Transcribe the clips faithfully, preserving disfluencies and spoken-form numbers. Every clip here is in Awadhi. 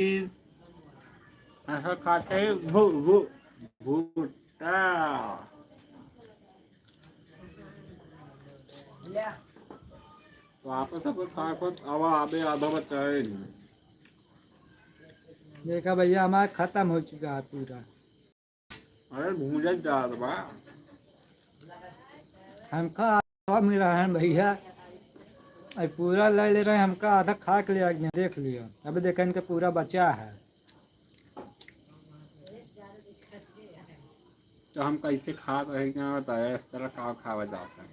ऐसा खाते हैं भू-, भू-, भुट्टा। तो आप सब खा, खा, आवा, आबे आधा बचा है। देखा भैया, हमारा खत्म हो चुका है पूरा। अरे भूजत जात बा। हमका आधा मिला है भैया, अब पूरा ले ले रहे हैं, हमका आधा खा के ले आ गए, देख लियो। अभी देखा इनका पूरा बचा है। तो हम कैसे खात रहे, क्या बताया, इस तरह का खावा जाता है।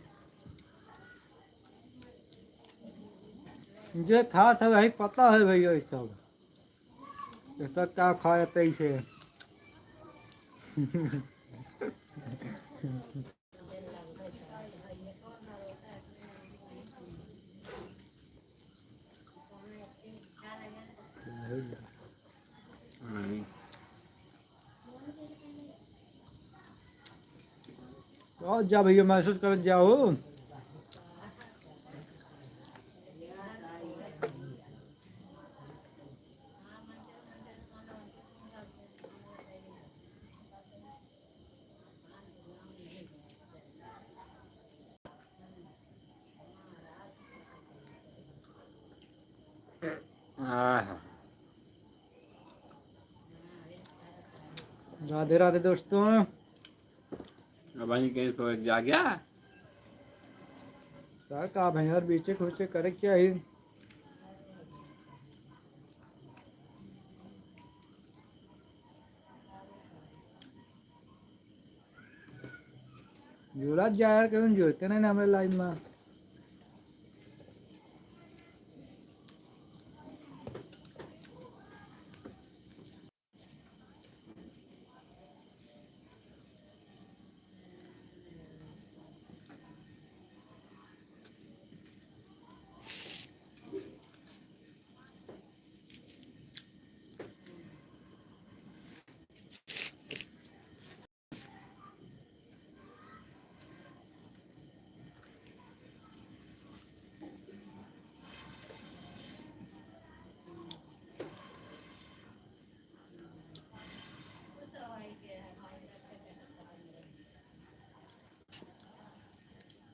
जे खात है वही पता है भैया, ये सब, ये सब का खाए तैसे। और जा भैया, महसूस करत जाओ। आहा। राधे राधे दोस्तों। अब भाई कहीं सो जा गया? का, का भाई यार, बीचे खुचे करे क्या ही? जुड़त जा यार, केहू जुड़ते नहीं ना हमरे लाइव में।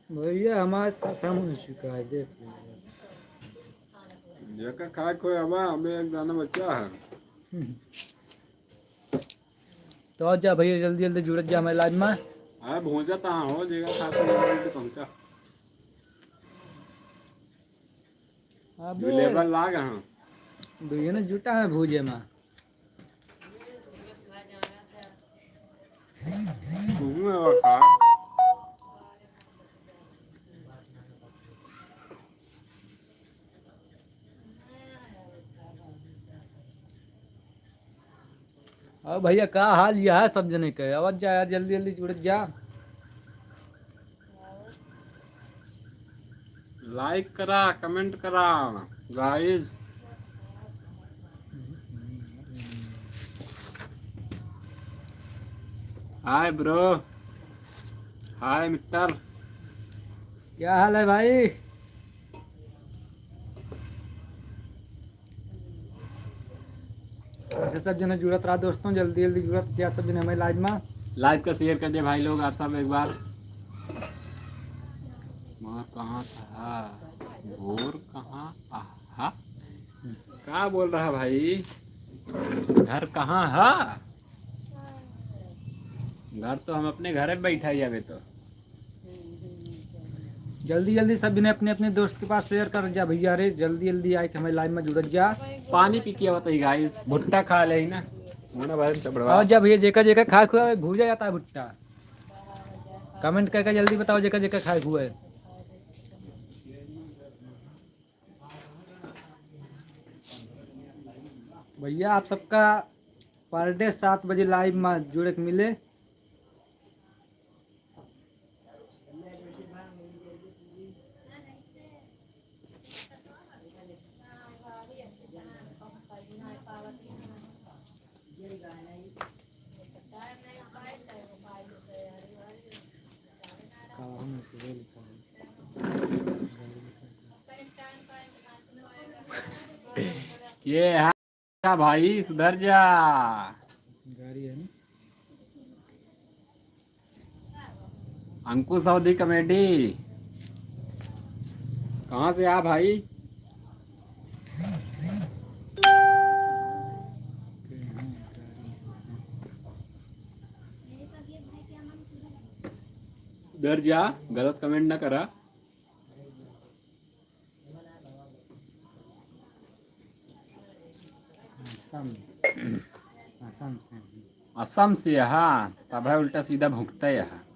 भैया, हमारा खत्म हो चुका है, देख लीजिए। जेकर खाए खोए हवा, हमें एक दाना बचा है। तो आ जा भैया, जल्दी जल्दी जुड़त जा हमारे लाइव में। अरे भूंजा तहाँ हो, जेकर खाए खोए हवा, जल्दी पहुँचा। अब जो लेबर लाग, हाँ। दुइये ने जुटा है भूजे में। तुम और खा। अब भैया का हाल यह है सब जने के? आवत जा यार, जल्दी जल्दी जुड़त जा। लाइक करा, कमेंट करा, गाइस। हाय ब्रो, हाय मित्र। क्या हाल है भाई? वैसे सब जने जुड़त रहा दोस्तों, जल्दी जल्दी जुड़त जा सब जने हमारे लाइव में। लाइव का शेयर कर दे भाई लोग आप सब एक बार। भोर कहाँ था? भोर कहाँ? आहा। का बोल रहा भाई? घर कहाँ है? घर तो हम अपने घरे बैठा ही अबे तो। जल्दी जल्दी सब जने अपने अपने दोस्त के पास शेयर कर जा भैया रे, जल्दी जल्दी आए के हमारे लाइव में जुड़त जा। पानी पी के आवत ही गाइस, भुट्टा खा ले ही ना। मुन्ना भाई हमसे बड़वा। और जा भैया, जेका जेका खाए खुआ भूजा जाता है भुट्टा। कमेंट करके जल्दी बताओ जेका जेका खाए खुआ है। भैया आप सबका पर डे सात बजे लाइव में जुड़े के मिले। ये है। जा भाई, सुधर जा। गाड़ी है ना? अंकुश अवधी कॉमेडी, कहाँ से आ भाई? उधर जा, गलत कमेंट ना करा। असम। असम से। असम से, हाँ, तब है उल्टा सीधा भुगता है, हाँ।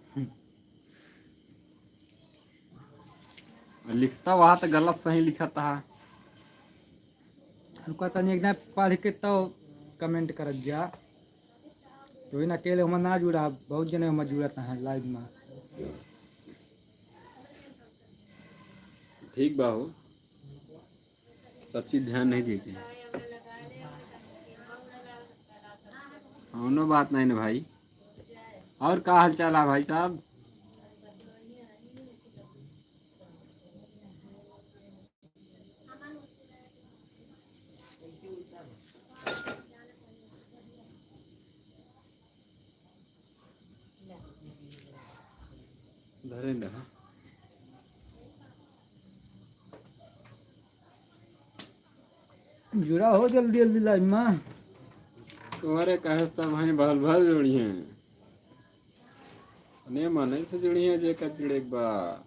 लिखता वहाँ तो गलत सही लिखता है। रुका तनी एक ना पढ़ के तो कमेंट करत जा। तो इन अकेले हम ना जुड़ा, बहुत जने हम जुड़त हैं लाइव में। ठीक बा हो, सब चीज ध्यान नहीं दीजिए। कौनो बात नहीं ना भाई। और का हाल चाल है भाई साहब? धरे न रहा। जुड़ा हो जल्दी जल्दी लाइव मा। तुम्हारे कहे से तब हैं भल भल जुड़ी हैं। अपने मन से जुड़ी हैं जे का जुड़े के बा।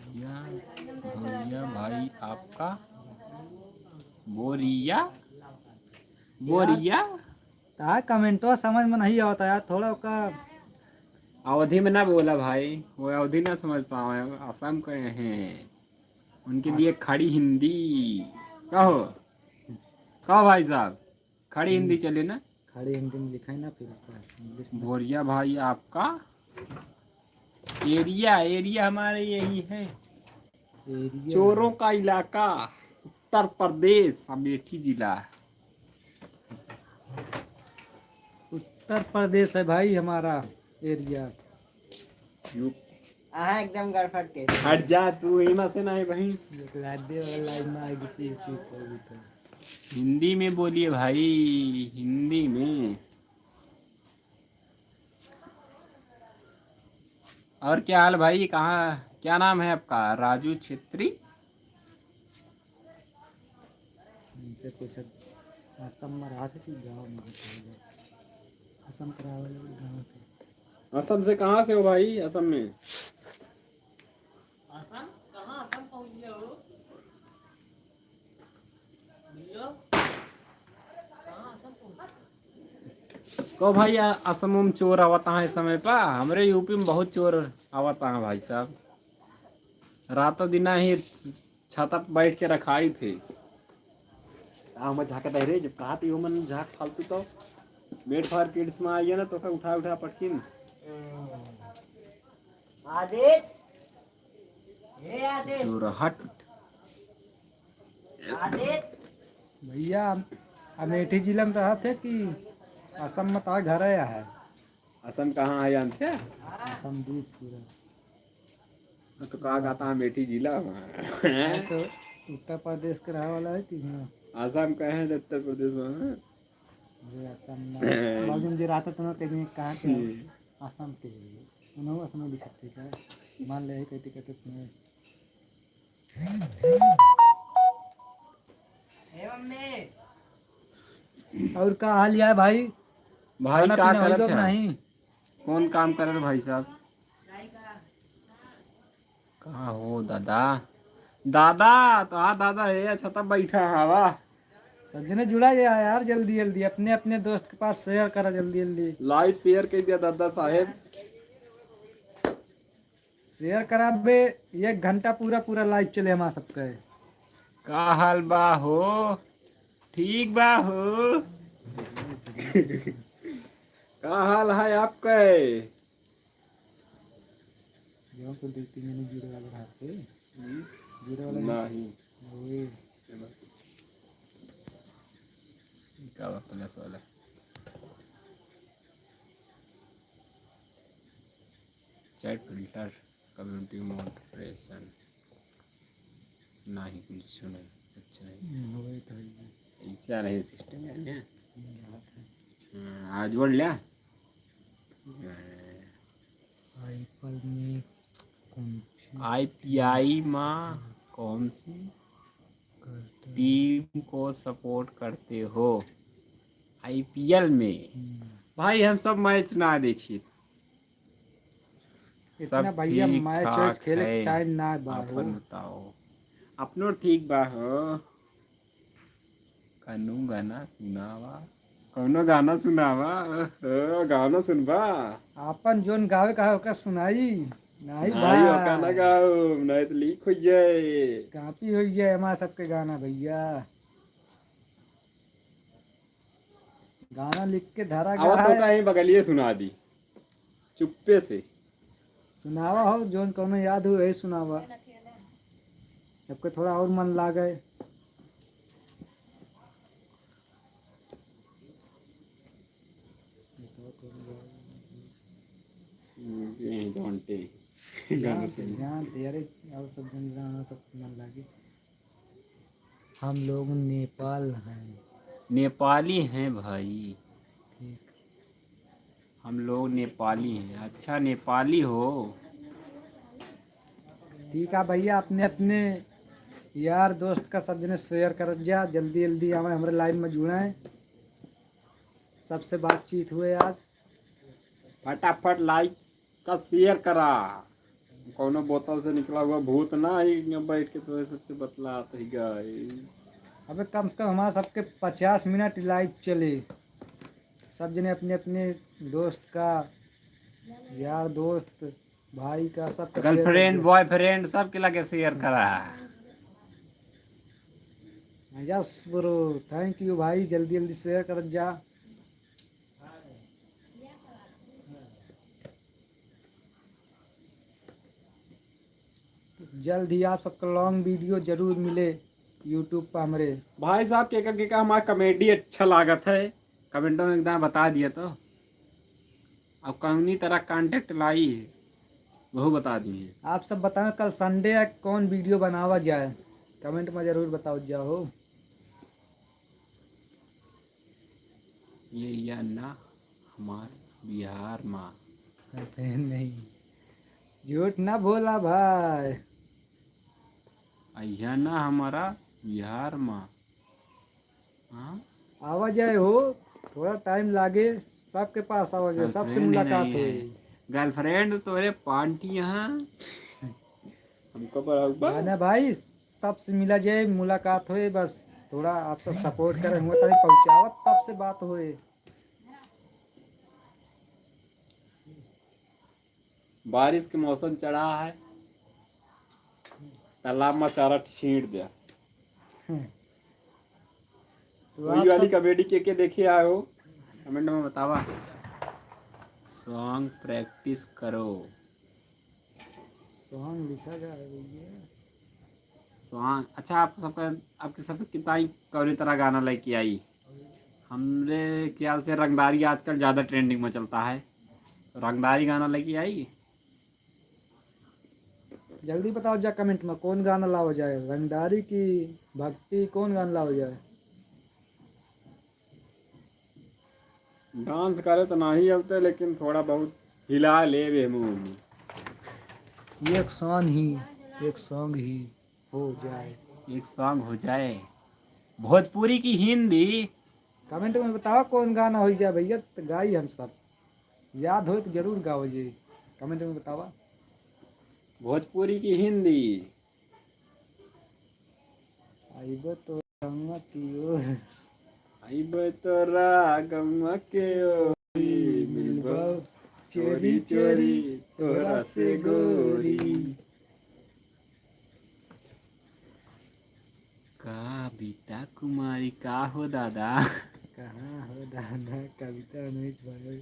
भैया, भैया भाई आपका बोरिया, बोरिया। का कमेंटवा समझ में नहीं आवता यार, थोड़ा ओका अवधी में ना बोला भाई, वो अवधी ना समझ पावे, असम के हैं, उनके लिए खड़ी हिंदी। कहो, कहो भाई साहब, खड़ी हिंदी हम्म। चले ना? खड़ी हिंदी में लिखाई ना, फिर ओका इंग्लिश में। बोरिया भाई आपका एरिया, एरिया हमारे यही है। एरिया। चोरों का इलाका, उत्तर प्रदेश, अमेठी जिला। उत्तर प्रदेश है भाई हमारा एरिया। यू- हाँ, एकदम गड़फट के। हट जा तू, एमा से ना है बहिन। एक लादे वाला लाइन में आगे से एक चीज कर देता है। हिंदी में बोलिए भाई, हिंदी में। और क्या हाल भाई, कहाँ, क्या नाम है आपका? राजू छेत्री। इनसे पूछे, असम में रहा था कि गाँव में रहता है? असम के रहा वाले गाँव के। असम से कहाँ से हो भाई? असम में? असम? कहाँ असम पहुँच गया हो? भैया, कहाँ असम पहुँच गया? कहो भाई, आ-, असम में चोर आवत हैं इस समय पा? हमरे यूपी में बहुत चोर आवत हैं भाई साहब। रातों दिना ही छाता पे बैठ के रखाई थे। आ, हम झाँकत है रे, जब कहा थी, मन झाँक फालतू तो। मेड फार किड्स में आई है ना, तो का उठा, उठा पटकिन। आदित, हे आदित। जोरहट। आदित। भैया, अमेठी जिला में रहा थे कि असम में ता घर आया है? असम कहाँ है जानते हैं? असम दिसपुर। तो का कहता है अमेठी जिला में? हाँ, तो उत्तर प्रदेश के रहे वाला है कि हाँ? असम का है, उत्तर प्रदेश में है। अरे असम में। बाजू में जे रहता तो ना कहीं कहाँ के हो? हम्म। असम के हो। उन्होंने असम में दिखते थे। मान ले, कहते, कहते तुम्हें। ए मम्मी। और का हाल है भाई? भाई खाना का पीना होई करत गो है? नहीं? कौन काम करत भाई साहब? कहाँ हो दादा? दादा, तो हाँ दादा, ये अच्छा तब बैठा है, वाह। सब जने जुड़ा गया यार, जल्दी जल्दी अपने अपने दोस्त के पास शेयर करा, जल्दी जल्दी। लाइव शेयर कर दिया दादा साहेब। शेयर करा बे, एक घंटा पूरा पूरा लाइव चले हमारा सबका। का हाल बा हो? ठीक बा हो? का हाल है आपके? जौन तो दो तीन जने जुड़े वाले रहते। हम्म। जुड़े वाले नहीं। नहीं। ओए। का बा प्लस वाला? चैट फिल्टर, कम्युनिटी मॉडरेशन, नाही कुछ नहीं। अच्छा है। हम्म, वही तो है। ऐसा रहे सिस्टम है ना। हम्म, बात है। हाँ, आज बोल लिया। आईपीएल में कौन सी आईपीआई में कौन सी करते हो? टीम को सपोर्ट करते हो आईपीएल में? हम्म। भाई, हम सब मैच ना देखी। इतना सब भैया ठीक मैच वैच ठाक खेले है। टाइम ना बा हो। आपन बताओ। अपनो ठीक बा हो। कनु गाना सुनावा। कौनो गाना सुनावा। ओहो, गाना सुनबा? आपन जोन गावे का है, ओका सुनाई। नहीं नहीं, बा। ओका ना गाओ, नहीं तो लीक हो जाए। कॉपी हो जाए हमारा सबके गाना भैया। गाना लिख के धरा आवा गया तो है। कहीं बगलिए सुना दी, चुप्पे से। सुनावा हो, जोन कौनो याद हो, वही सुनावा। सबके थोड़ा और मन लागे। यही जानते हैं। गाना जानते, सुनो। जानते, अरे, और सब जन गाना सब मन लागे। हम लोग नेपाल हैं। नेपाली हैं भाई। ठीक। हम लोग नेपाली हैं। अच्छा, नेपाली हो। ठीक है भैया, अपने अपने यार दोस्त का सब जने शेयर करत जा, जल्दी जल्दी आवे हमरे लाइव में जुड़े, सबसे बातचीत हुए आज। फटाफट लाइव का शेयर करा। कौनो बोतल से निकला हुआ भूत ना ही यहाँ बैठ के तो सबसे बतलात ही गाइस। अबे कम से कम हमारा सबके पचास मिनट लाइव चले, सब जने अपने अपने दोस्त का, यार दोस्त, भाई का, सबका शेयर कर गर्लफ्रेंड, दिया। बॉयफ्रेंड सबके लगे शेयर करा। यस ब्रो, थैंक यू भाई, जल्दी जल्दी शेयर करत जा। जल्द ही आप सबका लॉन्ग वीडियो जरूर मिले यूट्यूब पर हमरे। भाई साहब, केका केका हमारा कॉमेडी अच्छा लागत है, कमेंटों में एकदम बता दिया तो। अब कौनी तरह कॉन्टेक्ट लाई है, वहू बता दिए। आप सब बताओ कल संडे है, कौन वीडियो बनावा जाए, कमेंट में जरूर बताओ जाओ। ये या ना हमार बिहार मा। अरे नहीं, झूठ ना बोला भाई। अइहा ना हमारा बिहार मा। हाँ? आवा जाए हो, थोड़ा टाइम लागे, सबके पास आवा जाए, सबसे गर्लफ्रेंड मुलाकात नहीं होई। है। गर्लफ्रेंड तोरे पार्टी यहाँ। हमको बढ़ाऊ बा। ना भाई, सबसे मिला जाए, मुलाकात होए, बस थोड़ा आप सब सपोर्ट करें, हुआ तनी पहुँचावत सबसे बात होए। बारिश के मौसम चढ़ा है, तालाब में चारा छींट दिया। हम्म। तो वही आप वाली सब कॉमेडी के के देखे आए हो, कमेंट में बतावा। सॉन्ग प्रैक्टिस करो। सॉन्ग लिखा जा रही है। सॉन्ग, अच्छा, आप सबका, आपके सबके कितना ही कौनी तरह गाना लेके आई? हमरे ख्याल से रंगदारी आजकल ज़्यादा ट्रेंडिंग में चलता है, तो रंगदारी गाना लेके आई। जल्दी बताओ जा कमेंट में, कौन गाना लावा जाए, रंगदारी की भक्ति, कौन गाना लावा जाए? डांस करे तो नहीं आते, लेकिन थोड़ा बहुत हिला ले बे मुंह। एक सॉन्ग ही, एक सॉन्ग ही हो जाए। एक सॉन्ग हो जाए, भोजपुरी की हिंदी। कमेंट में बताओ कौन गाना हो जाए भैया, तो गाई हम सब। याद हो तो जरूर गाओ जी, कमेंट में बतावा। भोजपुरी की हिंदी। आइबो तो गौवा की ओर। आइबे तोरा गौवा के ओरी, मिलबो चोरी चोरी तोरा से गोरी। कविता कुमारी का हो दादा? कहाँ हो दादा, कविता नहीं पढ़े।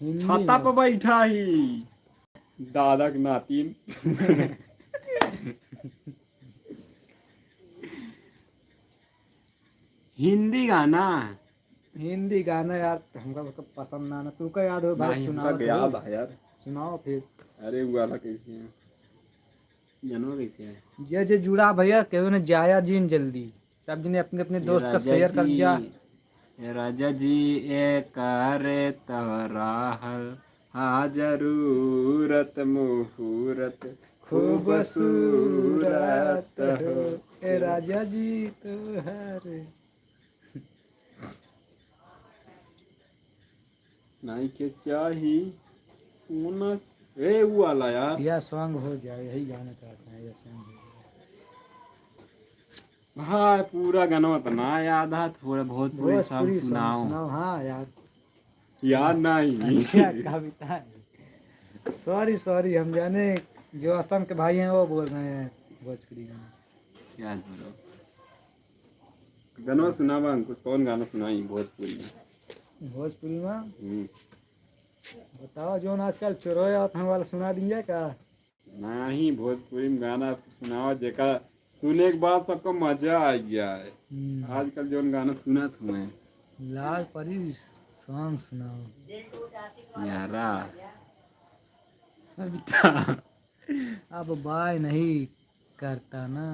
हिंदी छाता में। पर बैठा ही दादा के नातिन। हिंदी गाना। हिंदी गाना यार, हमका, हमका पसंद ना, ना। तू का याद हो भाई, नहीं, हमका सुनाओ तो। याद है यार। सुनाओ फिर। अरे, वो वाला कैसे है? जनवा कैसे है? जे जे जुड़ा भैया, केहू ने जाया जिन जल्दी, सब जने अपने अपने ये दोस्त का राजा शेयर कर जी, जा। ये राजा जी, ये करे तोहरा हल, हाँ जरूरत मुहूरत खूबसूरत हो, ए राजा जी तोहरे। नाई के चाही सोना च-, ए, ऊ वाला यार। या सॉन्ग हो जाए, यही गाना चाहते हैं, या सॉन्ग हो जाए। हाँ, पूरा गाना तो ना याद है, थोड़ा भोजपुरी भोजपुरी सॉन्ग सॉन्ग सुनाओ। सुनाओ, हाँ यार। याद नहीं। अच्छा, कविता। सॉरी, सॉरी, हम जाने जो असम के भाई हैं, वो बोल रहे हैं भोजपुरी गाना। क्या बोलो? गनवा सुनावा अंकुश, कौन गाना सुनाई भोजपुरी में? भोजपुरी में? हम्म। बताओ, जौन आजकल चोरवे आवत हैं वाला सुना दीजिए का? नहीं, भोजपुरी में गाना सुनावा, जेका सुने के बाद सबका मजा आ जाए। हम्म। आजकल जौन गाना सुनत हुए। लाल परी सॉन्ग सुनाओ। यारा। सविता। अब बाय नहीं करता ना।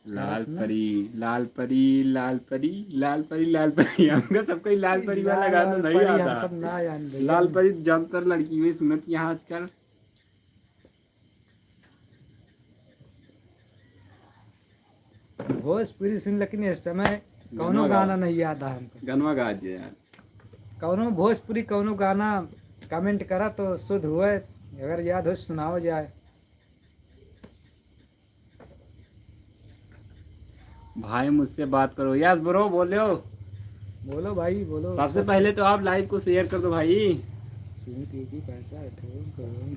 लाल परी, लाल परी, लाल परी, लाल परी, लाल परी। हमका सबका ही लाल परी वाला लाल गाना नहीं परी हम आता। सब ना जान रहे। लाल परी ज्यादातर लड़की में सुनत यहाँ आजकल। भोजपुरी सुन, लेकिन इस समय कौनो गनवा गाना गाओ। नहीं याद है हमको। गनवा गा दिया यार। कौनो भोजपुरी, कौनो गाना comment करा तो शुद्ध हुए, अगर याद हो सुनाओ जाए। भाई मुझसे बात करो। Yes bro, बोलो। बोलो भाई, बोलो। सबसे पहले तो आप live को share कर दो भाई। सुमित यूपी पैसा है, ठोक करो।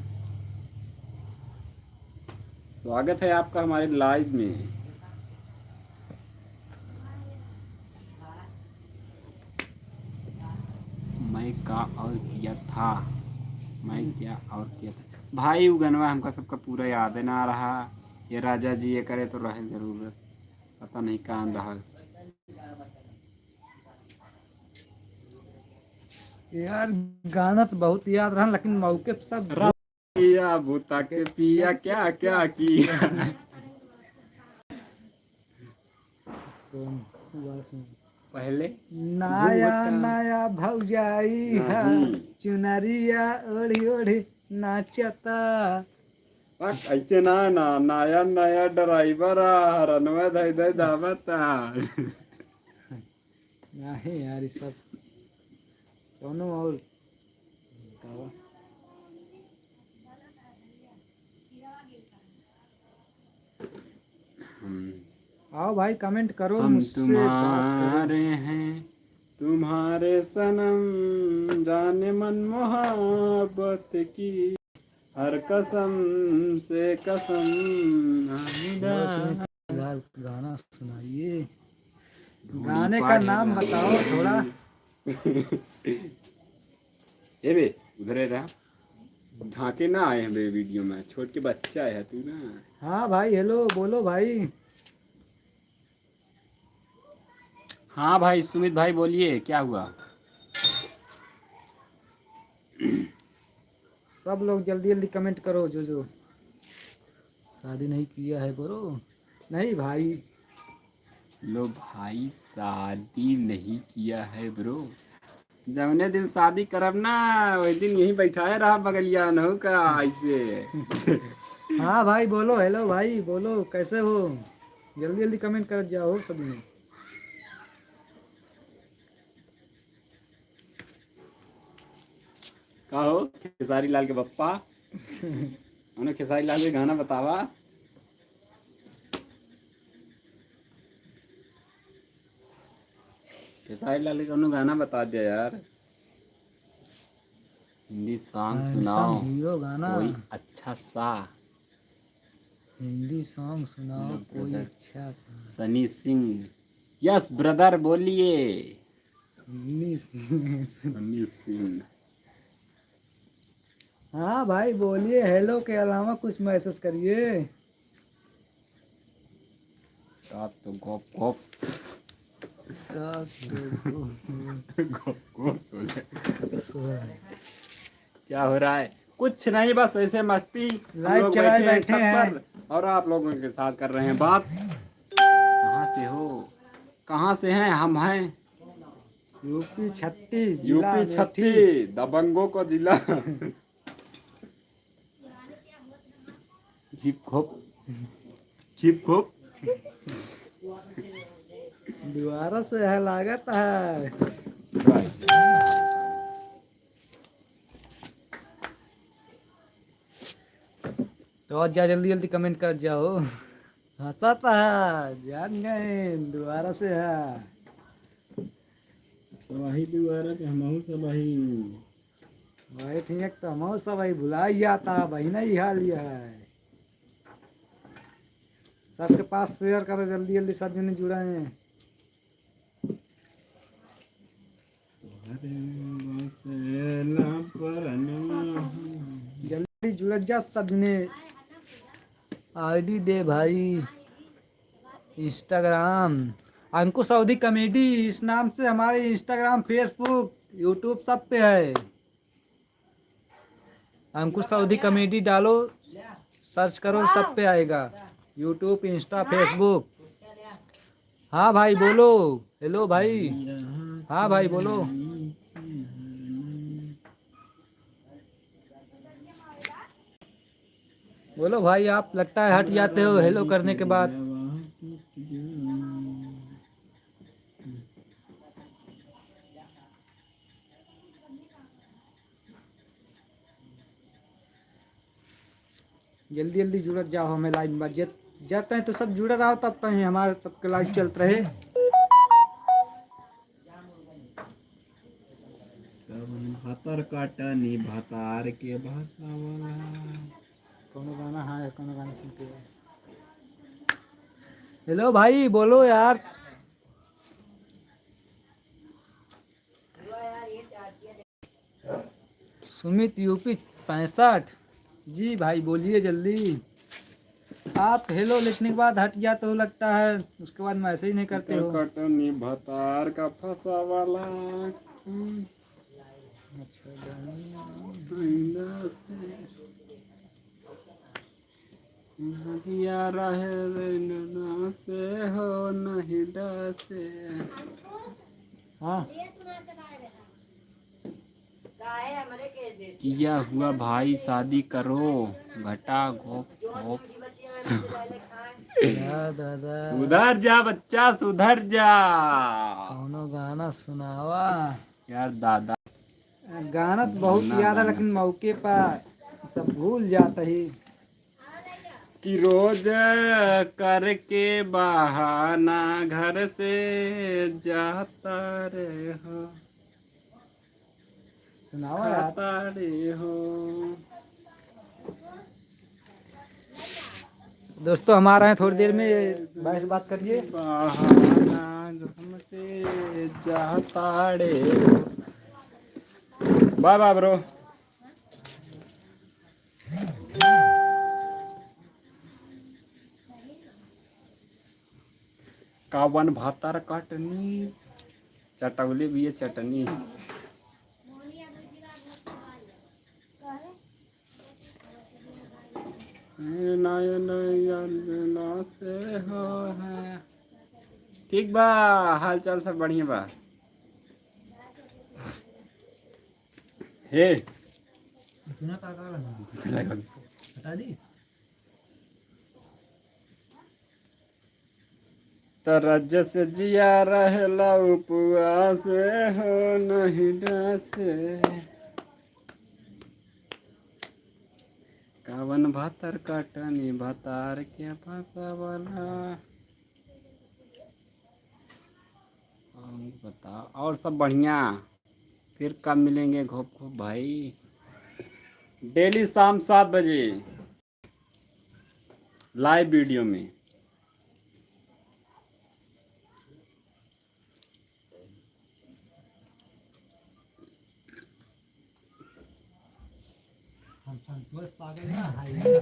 स्वागत है आपका हमारे live में। मैं क्या और किया था, मैं क्या और किया था। भाई, उ गनवा हमका सबका पूरा याद ना रहा। ये राजा जी ये करे तो रहे जरूर, पता नहीं कहाँ रहा। यार, गाना तो बहुत याद रहा, लेकिन मौके पे सब रा-, पिया भूता के पिया क्या क्या किया। कौन? पहले नया भूता। नया भौजाई है, नहीं। चुनरिया ओढ़ी ओढ़ी नाचता। बक, ऐसे ना, ना, नया, नया driver आ, हरनवा धई, धई दाबता। नहीं यार, ये सब कौनो और बतावा। हम्म। आओ भाई, comment करो, हम मुझसे बात करो। तुम्हारे हैं, तुम्हारे सनम, जाने मन मोहब्बत की। हर कसम से कसम ना मिला। चलो, सुमित लाल गाना सुनाइए। गाने का नाम बताओ थोड़ा। ए बे, उधरे रहा। झांके ना आए हैं बे video में, छोट के बच्चा है तू ना। हाँ भाई, hello, बोलो भाई। हाँ भाई, सुमित भाई बोलिए, क्या हुआ? सब लोग जल्दी जल्दी comment करो, जो जो शादी नहीं किया है bro। नहीं भाई। लो भाई, शादी नहीं किया है bro। जौने दिन शादी करब ना, वही दिन यहीं बैठाए रहा बगलिया, नहु का ऐसे। हाँ भाई, बोलो, hello भाई, बोलो, कैसे हो? जल्दी जल्दी comment करत जाओ सब में। का हो खेसारी लाल के पप्पा? उन्हें खेसारी लाल के गाना बतावा। खेसारी लाल के कौनो गाना बता दिया यार। हिंदी song handsome सुनाओ hero गाना। कोई अच्छा सा। हिंदी song सुनाओ hello कोई brother। अच्छा सा। सनी सिंह। Yes brother, बोलिए। सन्नी सिंह। सन्नी सिंह। हाँ भाई, बोलिए, hello के अलावा कुछ message करिए। आप तो गप गप। गप गप। गप गप सो जाए। सो। क्या हो रहा है? कुछ नहीं, बस ऐसे मस्ती। हम लोग चलाए बैठे हैं बैठे छत हैं। पर और आप लोगों के साथ कर रहे हैं बात। कहाँ से हो? कहाँ से हैं? हम हैं यूपी छत्तीस, जिला यूपी अमेठी। छत्तीस, दबंगों का जिला। हिप खोप, हिप खोप। दोबारा से है, लागत है। तो और जा, जल्दी जल्दी comment कर जाओ। हंसा था, जान गए, दोबारा से है। वही दोबारा के हमहू सब वही। वही ठीक है, तो हमहू सब वही भुलाई जाता, वही नहीं हाल यह है। सबके पास share करो, जल्दी जल्दी सब जने जुड़े हैं। जल्दी जुड़त जा सब जने। I D दे भाई, Instagram अंकुश अवधी comedy, इस नाम से हमारे Instagram, Facebook, YouTube सब पे है। अंकुश अवधी comedy डालो, search करो, सब पे आएगा, YouTube, Insta, Facebook। हाँ भाई बोलो, hello भाई। हाँ भाई बोलो, बोलो भाई, आप लगता है हट जाते हो hello करने के बाद। जल्दी जल्दी जुड़त जाओ हमें live में, जत-, जाते हैं तो सब जुड़े रहो, तब तक हमारे सबके live चलत रहे। कवन भतर कटनी भतार के भाषा वाला। कौनो गाना है, कौनो गाना सुनते हैं। Hello भाई, बोलो यार। सुमित U P पैंसठ, जी भाई बोलिए जल्दी। आप hello लिखने के बाद हट जाते हो लगता है, उसके बाद message नहीं करते हो। कटनी भतार का फंसा वाला। अच्छा, नदिया रहे रे नैना से हो नहीं डसे। हाँ। किया हुआ भाई शादी करो, घटा घोप घोप। या दादा। सुधर जा बच्चा, सुधर जा। कौनो गाना सुनावा। यार दादा। गाना तो बहुत याद है, लेकिन मौके पर सब भूल जाता ही। कि रोज करके बहाना घर से जाता रे हो। सुनावा यार। खाता रे हो। दोस्तों, हम आ रहे हैं थोड़ी देर में, भाई से बात करिए। बहाना घर से जाता रे हो। Bye bye bro। कावन भातर कटनी, चटौले भी है चटनी। नयन यार से हो है। ठीक बा, हाल चाल सब बढ़िया बा। हे। दूसरा का, का लगा? दूसरा लगा। हटा दी। त रज से जिया रहेला उपवास हो नहीं डसे। कावन भातर कटनी भातार के फंसावला। और बता, और सब बढ़िया? फिर कब मिलेंगे घोप घोप भाई? Daily शाम सात बजे live video में। हम संतोष पागल ना है।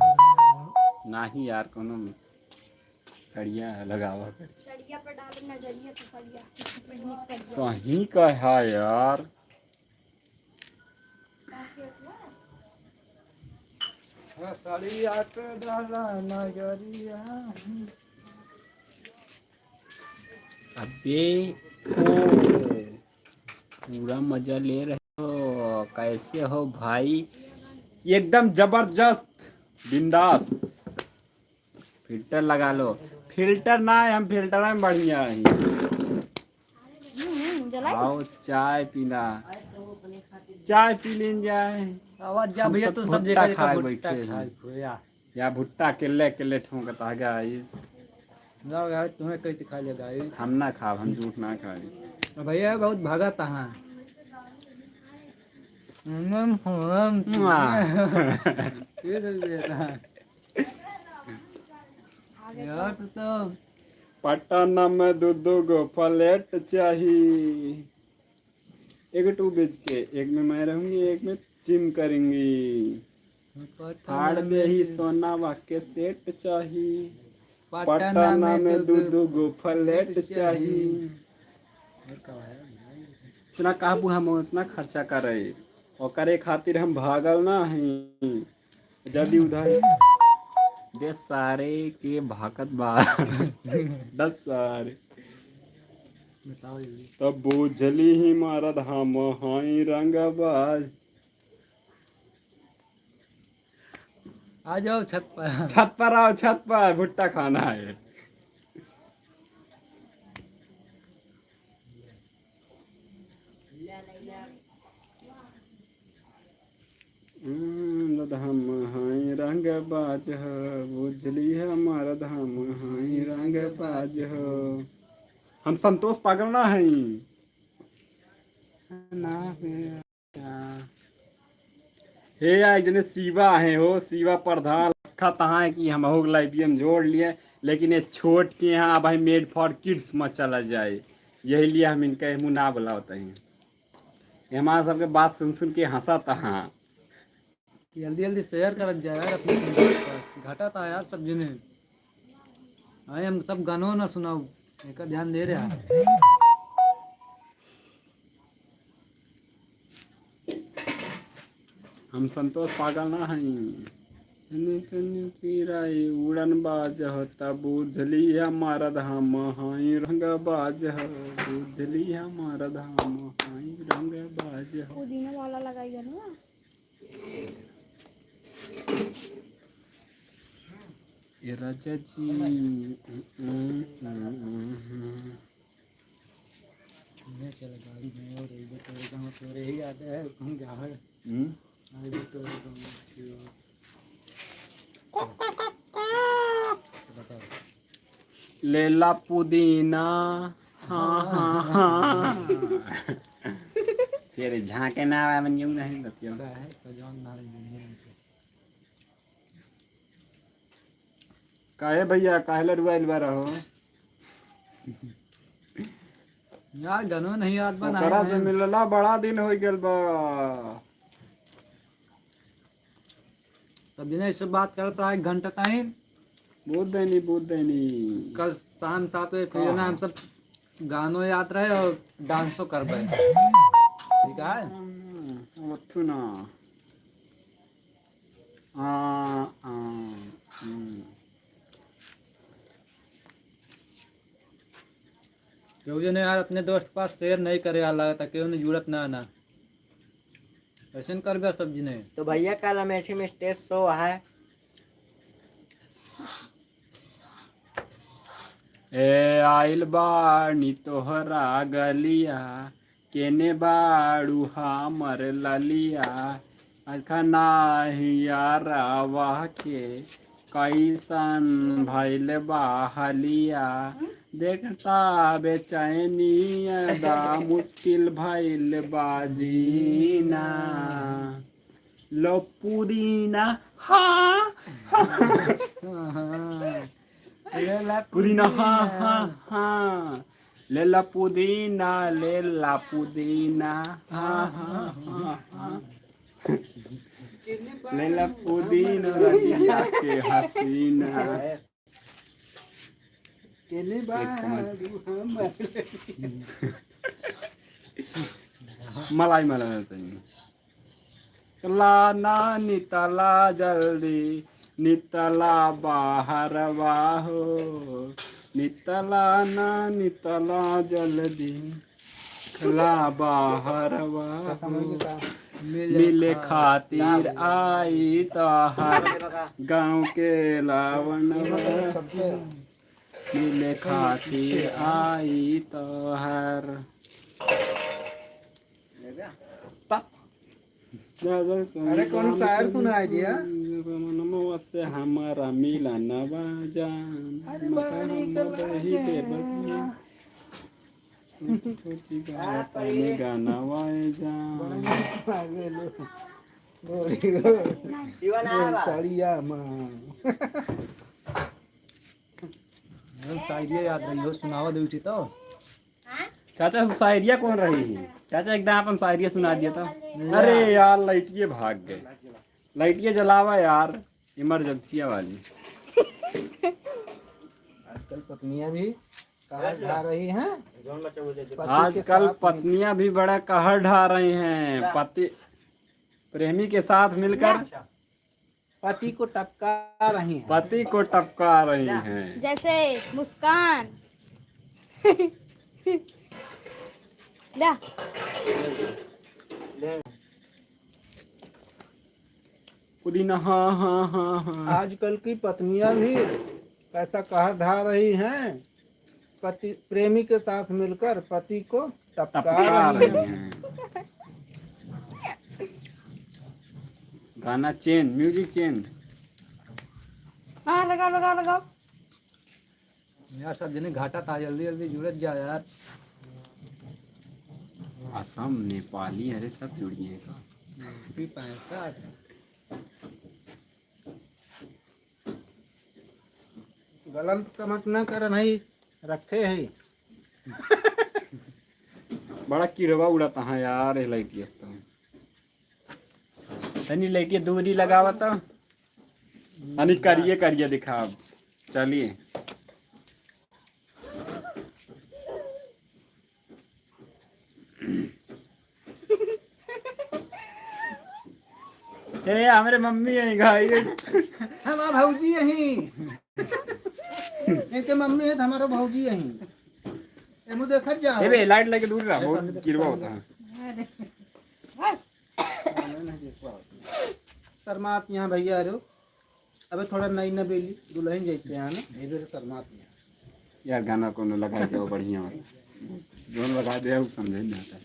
नाही यार, कोनो सड़िया लगावा कर। सड़िया पर डाल नजरिया तो सड़िया। सही कहा यार। सड़िया के डाला नजरिया। अबे ओ, पूरा मजा ले रहे हो। कैसे हो भाई? एकदम जबरदस्त, बिंदास। फिल्टर लगा लो। फिल्टर ना है, हम फिल्टर में बढ़िया ही। हम्म, जलाई? आओ, चाय पीना, चाय पी लेन जाए। आवाज जा हम भैया, सब तू सब भुट्टा देखा, देखा खाए भुट्टा बैठे हैं। खाए, भैया। या भुट्टा अकेले अकेले ठोंकता है, गाइस। जाओ यार, तुम्हें कैसे खा लिया, गाइस? हम ना खाब, हम झूठ ना खाई। अब भैया बहुत भागा तहाँ। हम्म, हम्म, मुआ। ये तो देता। यार, तो पटना में दो दो गो फ्लैट चाही। एक टू बीएचके, एक में मैं रहूंगी, एक में जिम करेंगी। पटना फाड़ में देही दो सोनावा के सेट चाही। पटना पटना में में दो दो दो गो फ्लैट चाही। और का है? इतना कहबू हम इतना खर्चा करे, ओकरे खातिर हम भागल ना हई। जल्दी उधार दे सारे के भागत बा। दस सारे। बताओ जल्दी। तब बुझली ही मारत हम हई रंगबाज। आ जाओ छत पर। छत पर आओ, छत पर भुट्टा खाना है। हम्म, मरद हम हई रंगबाज हो, बुझली ह मरद हम हई रंगबाज हो। हम संतोष पागल ना हई। ना हे। हे यार, एक जने शिवा है हो, शिवा प्रधान, लखा तहाँ है कि हम हो लाइबियम जोड़ लिए, लेकिन ये छोट के यहाँ भाई made for kids में चला जाए, यही लिए हम इनका मुँह ना बुलावत हैं। ये हमारा सबके बात सुन सुन के हंसा तहाँ। जल्दी जल्दी शेयर करत जा यार अपने दोस्त पास। घाटा था यार सब जने। अरे हम सब गानो ना सुनाओ, एका ध्यान दे रहा। हम संतोष पागल ना हई। तनी तनी पिराई उड़न बाज हो, तब बुझली ह मरद हम हई रंगबाज हो, बुझली ह मरद हम हई रंगबाज हो। पुदीना वाला लगाई है ना। ए राजा जी। मैं चल गाड़ी में और ये तो गाँव तोरे ही याद है, कौन गाँव है? हम्म? अरे वो तो गाँव के। बताओ। लेला पुदीना। हाँ, हाँ, हाँ। फिर झांके ना आवे, मन यूं नहीं बतियो। का है? तो जौन ना है, यूं नहीं। काहे भैया, काहे लड़ुआइल बा रहो? यार, गनो नहीं याद बा, ओकरा से मिलला बड़ा दिन हो गइल बा। तब दिन ऐसे बात करता है, एक घंटा टाइम। बहुत दैनी, बहुत दैनी। कल शाम सात बजे फिर हाँ, ना हम हाँ। सब गानो याद रहे और डांसो करबे। ठीक है? हाँ, ओथु ना। हाँ, हाँ, हम्म। केहू जने यार अपने दोस्त पास शेयर नहीं करे वाला, तो केहू ने जुड़त ना ना। ऐसे न करबे सब जने। तो भैया, कल अमेठी में स्टेज शो है। ए आइल बानी तोहरा गलिया, केने बाड़ू हमर ललिया, अखना हियारावा के कैसन भइल बा हलिया, देखता बेचैनिया दा मुश्किल भइल बा जीना। लो पुदीना, हाँ, हाँ। हाँ, हाँ। लेला पुदीना, हाँ, पुदीना। हाँ, हाँ। लेला पुदीना, लेला पुदीना। हाँ, हाँ, हाँ, हाँ। लेला पुदीना, लगिया के हसीना। केने एक कमाल। बारू हमर। मलाई, मलाई, मलाई। निकला ना, नितला जल्दी, नितला बाहरवा हो, नितला ना, नितला जल्दी, नितला बाहरवा हो। मिले खातिर आई तोहर गाँव के लवनवा, मिले खातिर आई तोहर। अरे, कौन शायर सुनाई दिया? मनवा से हमारा मिलनवा जान, अरे, मका बड़ी हम कला बही है। दे बस। छोटी गाना, पानी गाना वाए जान। बड़ी कला है। बड़ी हो। शिवा ना बा। साड़िया माँ। हम शायरिया याद रही हो, सुनावा दे उचित तो। चाचा, शायरिया कौन रही है? चाचा, एकदम अपन शायरिया सुना दिया था। अरे यार, लाइटिये भाग गए। लाइटिये जलावा यार, इमरजेंसिया वाली। आजकल पत्नियां भी कहर ढा रही हैं। पति के आजकल साथ में पत्नियां भी बड़ा कहर ढा रही हैं। पति प्रेमी के साथ मिलकर पति को टपका रही हैं। पति को टपका रही हैं। जैसे मुस्कान। ला। पुदीना, हाँ, हाँ, हाँ, हाँ। आजकल की पत्नियां भी कैसा कहर ढा रही हैं। पति, प्रेमी के साथ मिलकर पति को टपका टपका रही रही हैं। हैं। गाना चेंज, म्यूजिक चेंज। हाँ, लगाओ, लगाओ, लगाओ। यार, सब जने घाटा था, जल्दी, जल्दी जुड़त जा यार। असम, नेपाली, अरे सब जुड़िए का। यूपी पैंसठ। गलत समझ ना करन है, रखे है। बड़ा किड़वा उड़त है यार, ये लाइटिया तो। तनी लाइटिया दूरी लगावा तो। तनी करिए, करिए दिखाब। चलिए। ए, हमरे मम्मी है, भाई। हमार भौजी यही। इनके मम्मी है तो हमारा भौजी यही। एमू देखत जा। ए बे, लाइट लेके दूर रहा, बहुत गिरवा होता है। शर्मात यहाँ भैया रो। अबे थोड़ा नई नबेली दुल्हन जैसे हैं ना, इधर शर्मात नहीं। यार गाना कोनो लगा दे, वो बढ़िया हो। जोन लगा दे, वो समझे नहीं आता।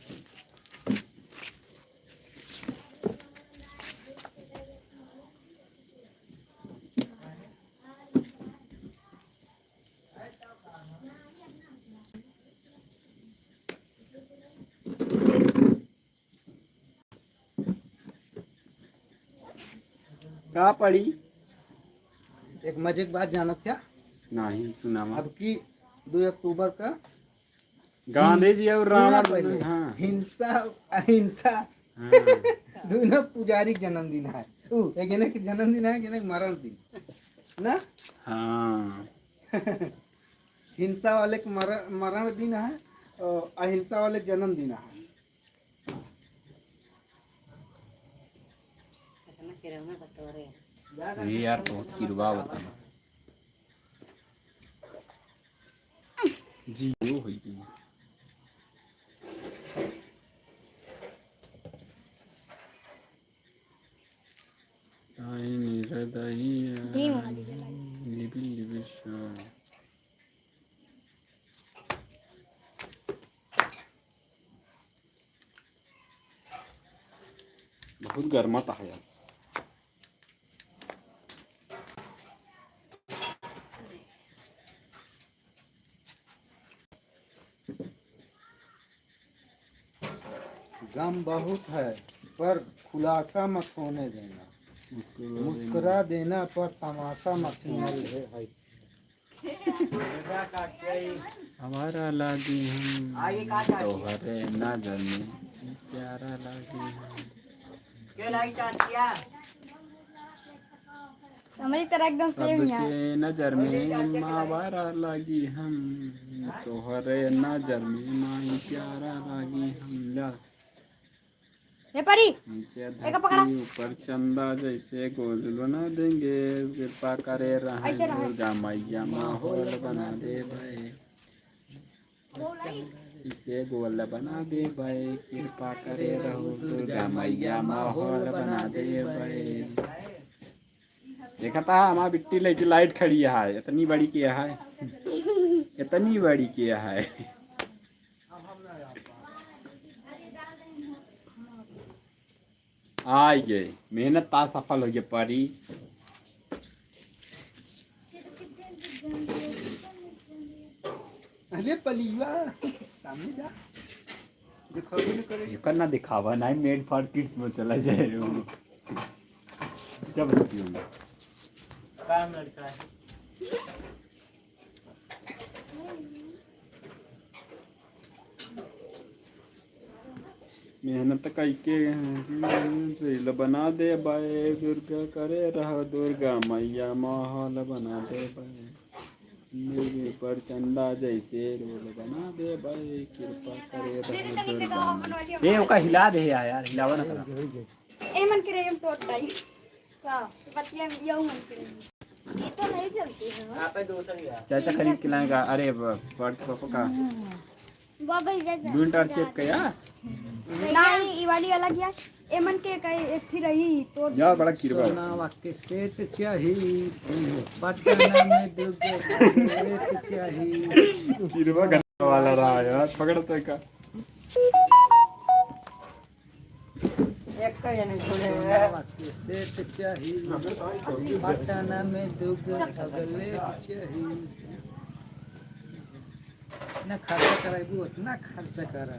का पड़ी? एक मजे की बात जानत क्या? नहीं, सुनावा। अब की दो अक्टूबर का गांधी जी और सुना रावण, पहले, हाँ। हिंसा, अहिंसा, हाँ। दोनों पुजारी के जन्मदिन है। उ, एक जने के जन्मदिन है, एक जने के मरण दिन। ना? हाँ। हिंसा वाले के मरण, मरण दिन है, और अहिंसा वाले के जन्मदिन है। ये यार बहुत किरवा बता। जी, वो होई गई। आई निरदही, धीम वाली जलाई। लिबिल, लिबिल शो। बहुत गर्मा ता है यार। गम बहुत है, पर खुलासा मत होने देना। मुस्कुरा देना, पर तमाशा मत होने देना। हमारा लागी हम तोहरे नजर में प्यारा लागी हम। हमारी तरह एकदम सेम यार। सबके नजर में मावारा लागी हम, तोहरे नजर में माई प्यारा लागी हम। ला। हे परी, नीचे एका पकड़ा। धरती, ऊपर चंदा, जैसे गोल बना देंगे, कृपा करे रहे ऐसे रहे। दुर्गा मैया, माहौल बना दे भाई। इसे गोल बना दे भाई, कृपा करे रहो दुर्गा मैया, माहौल बना दे भाई। देखा था हमार बिट्टी लेके लाइट खड़ी है, इतनी बड़ी के है, इतनी बड़ी के है। आइ गए, मेहनत ता सफल होइ गए परी। अरे पलिया, सामने जा। दिखावे न करे। एकर ना दिखावा, नहीं made for kids में चला जाए वो। क्या बच्ची होगी? काम लड़का है। मेहनत कइके reel बना दे बाए, दुर्गा करे रहो दुर्गा मैया, माहौल बना दे बाए। मेरे पर चंदा जैसे reel बना दे बाए, कृपा करे रहो दुर्गा मैया। ए, ओका हिला दे यार, यार, हिलावा ना करा। ए मन करे हम तो टाइम। का? बतिया यऊ मन करे। ये तो नहीं चलती है। आप है दूसरी यार। चाचा खरीद के लाएगा। अरे ब-, बड़ पापा का। वो गई जैसे। Don't touch it का यार। नहीं, ये वाली अलग यार। एमन के कई एक फिर रही तो यार बड़ा किरवा। सोनावा के सेट चाही, पटना में दू गो सेट चाही। किरवा घर वाला रहा यार, पकड़ तो का। एक का यानी छोड़े। सोनावा के सेट चाही, पटना में दू गो चॉकलेट चाही। इतना खर्चा कराइबू, उतना खर्चा करा,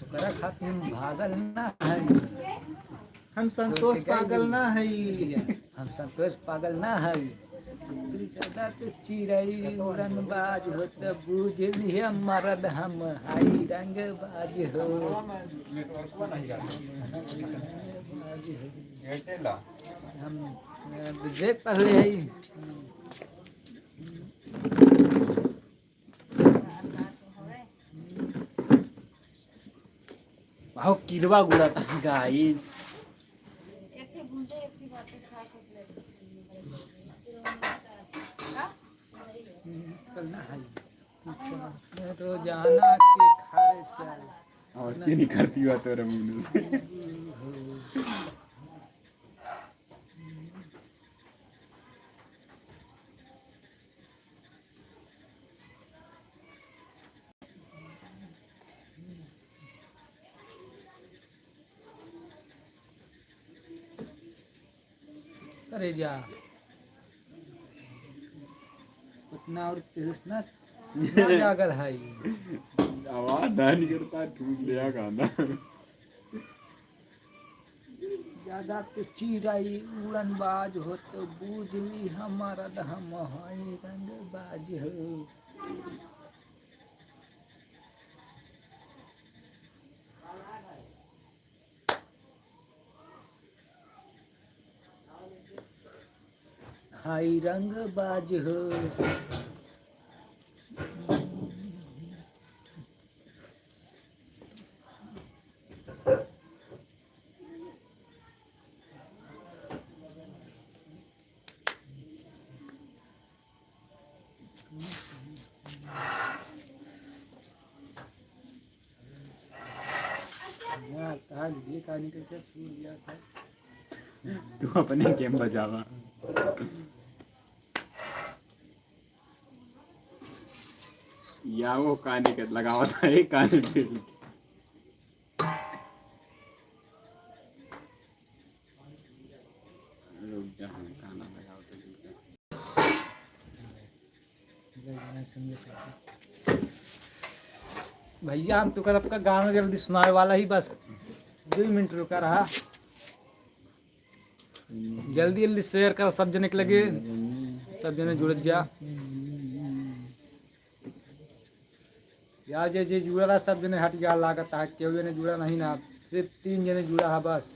ओकरा खातिर हम भागल ना है। हम संतोष पागल ना है। हम संतोष पागल ना है। तू ज्यादा तो चिड़ै उड़न बाज हो त बूझ लिहे मरद हम हाई रंग बाज हो। हम, अ, जे पढ़ले है। बहुत किरवा गुड़ा था guys। कल ना है। रोजाना के खाए चाहे। और चीनी करती हुआ तोरे मुंह में। अरे जा, उतना और तेज ना, ना जागल है। आवाज ना निकलता, टूट गया गाना। ज्यादा तो चिड़ै उड़न बाज हो तो बूझ ली हमारा द हम हई रंग बाज हो। हाई रंग बाज हो। यार, कहाँ गिरे, कहाँ निकल के छूट गया था। तू अपने गेम बजावा। या वो कहाँ निकल लगावा था, एक कहाँ निकल। रुक जा, हम गाना लगाओ तो दूसरा। भैया, हम तुका सबका गाना जल्दी सुनावे वाला ही, बस दो मिनट रुका रहा। जल्दी जल्दी share कर सब जने के लगे, सब जने जुड़त जा। यार, जे, जे जुड़ा रहा, सब जने हट गया, लागत है, केहू जने जुड़ा नहीं ना, सिर्फ तीन जने जुड़ा है बस।